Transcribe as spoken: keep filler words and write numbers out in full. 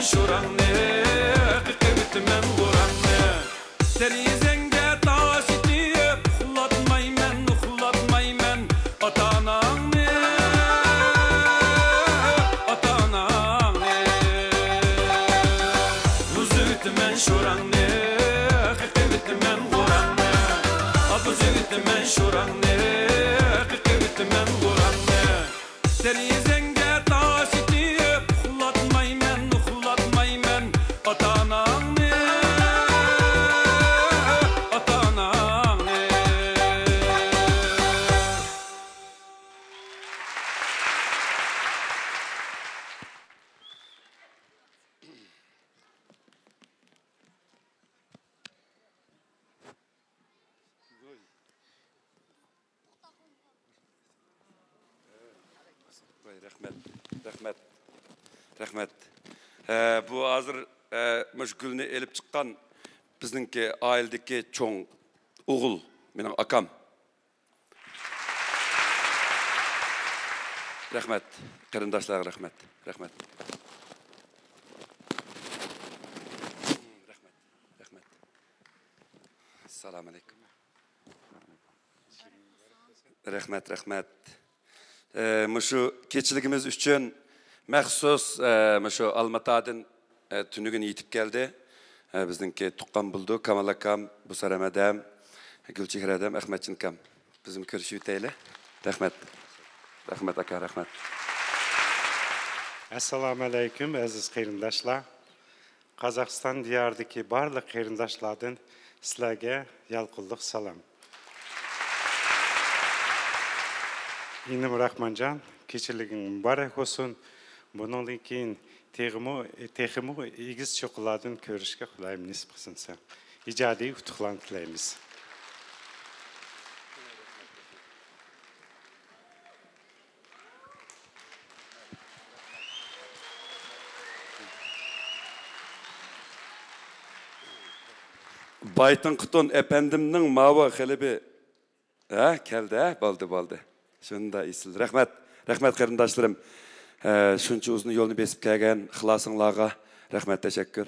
شوراڭنى، قېقىۋېتىمەن غوراڭنى. دېرىزەڭگە تاش ئېتىپ، ئۇخلاتمايمەن، ئۇخلاتمايمەن ئاتا-ئاناڭنى، ئاتا-ئاناڭنى. بۇزۇۋېتىمەن شوراڭنى، قېقىۋېتىمەن غوراڭنى. بۇزۇۋېتىمەن شوراڭنى، قېقىۋېتىمەن غوراڭنى. دېرىزەڭگە تاش ئېتىپ، ئۇخلاتمايمەن، ئۇخلاتمايمەن ئاتا-ئاناڭنى، ئاتا-ئاناڭنى. ۋاي، رەھمەت، رەھمەت، رەھمەت. ھە، بۇ ھازىر، ھە، مۇشۇ گۈلنى ئېلىپ چىققان بىزنىڭكى ئائىلىدىكى چوڭ ئوغۇل، مېنىڭ ئاكام. رەھمەت، قېرىنداشلارغا رەھمەت، رەھمەت. رەھمەت، رەھمەت. ئەسسالامۇ ئەلەيكۇم. رەھمەت، رەھمەت. ئە، مۇشۇ كېچىلىكىمىز ئۈچۈن مەخسۇس، ئە، مۇشۇ ئالماتادىن، ئە، تۈنۈگۈن يېتىپ كەلدى. ئە، بىزنىڭكى تۇغقان بولىدۇ، كامال ئاكام، بۇسار ئەمەدەم، گۈلچېھرەدەم، ئەخمەتجان ئاكام. بىزمۇ كۆرۈشۈۋېتەيلى. رەھمەت. رەھمەت، ئاكا، رەھمەت. ئەسسالامۇ ئەلەيكۇم، ئەزىز قېرىنداشلار. قازاقىستان دىيارىدىكى بارلىق قېرىنداشلاردىن سىلەرگە يالقۇنلۇق سالام. ئىنىم راخمانجان، كېچىلىكىڭ مۇبارەك بولسۇن. بۇنىڭدىن كېيىن تېخىمۇ، تېخىمۇ ئېگىز چوققىلاردىن كۆرۈشكە خۇدايىم نېسىپ قىلسۇن سەن. ئىجادىي ئۇتۇقلارنى تىلەيمىز. بايتىڭ قۇتۇن ئەپەندىمنىڭ ماۋۇ خېلى بىر، ھە، كەلدى، ھە، بولدى، بولدى. شۇنداق ئېسىل. رەھمەت، رەھمەت قېرىنداشلىرىم. ھە، شۇنچە ئۇزۇن يولنى بېسىپ كەلگەن ئىخلاسىڭلارغا رەھمەت، تەشەككۈر.